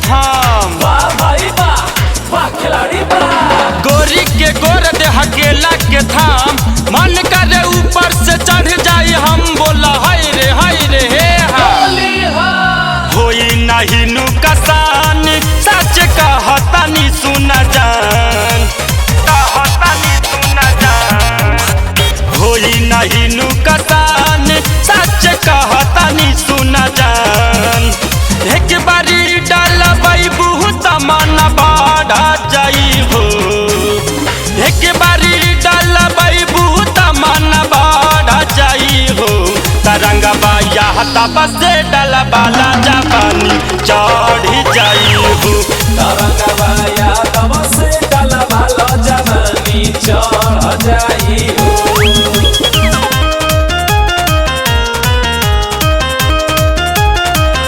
थाम। वाह भाई वाह, वाह खिलाड़ी वाह। गोरी के गोर देह केला के थाम, मन करे ऊपर से चढ़ जाई हम। बोला हाय रे हाय रे हे हा। होली हा। होई नहीं नुकसान, सच कहतानी सुना जान, कहतानी सुना जान। होई नहीं नुकसान, सच कहतानी सुना जान। एक बारी डालबई बहुत मन बढ़ जाई हो। एक बारी डालबई बहुत मन बढ़ जाई हो। तरंगबा यह तब से डलबाला जवानी चढ़ जाई हो। तरंगवा यादव से डलवाला जवानी चढ़ जाई हो।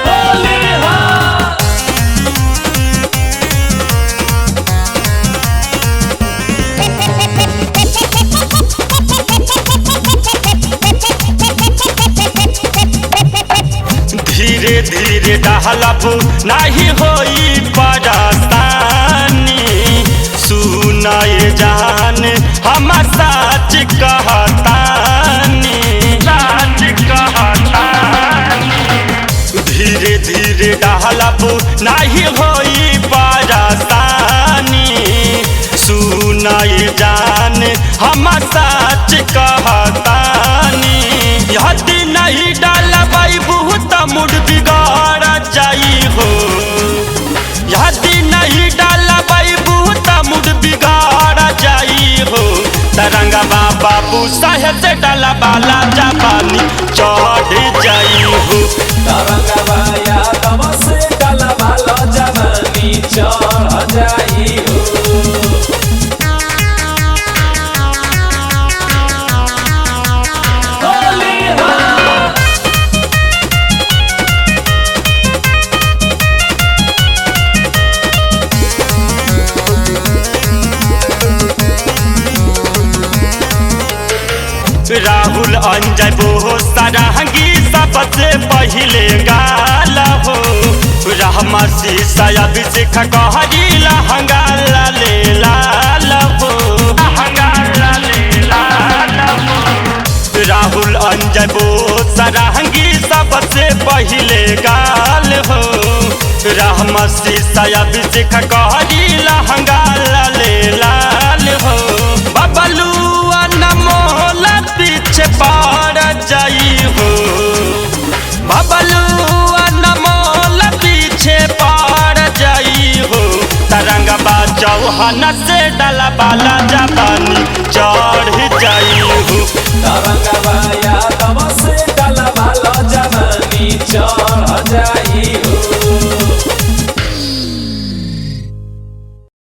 होली हा। धीरे धीरे डहलब नहीं होई परेशानी, सुनाए जान हम सच कहतानी, सच कहतानी। धीरे धीरे डहलब नहीं होई परेशानी, सुनाए जान हम सच कहतानी। यदि नहीं डालबई बहुत मुड बिगाड़ जाई हो। यदि नहीं डालबई बहुत मुड बिगाड़ जाई हो। तरंगबा बाबू साहेब से डलबाला जवानी चढ़ जाई हो। तरंगवा यादव से डलवाला जवानी चढ़ जाई हो। होली हा। राहुल अंजय बोहो सारंगी सबसे पहले गाला हो। रहमा शीशा अभिषेक कहरी लहंगा ले लाल हो, लहंगा ले लाल हो। राहुल अंजय बोहो सारंगी सबसे पहले गाल हो। रहमा शीशा अभिषेक कहरी लहंगा ले लाल हो। बबलू अनमोल पीछे पड़ जाई हो। बबलू अनमोल पीछे पड़ जाई हो। तरंगबा चौहान से डलबाला जवानी चढ़ जाई हो। तरंगवा यादव से डलवाला जवानी चढ़ जाई।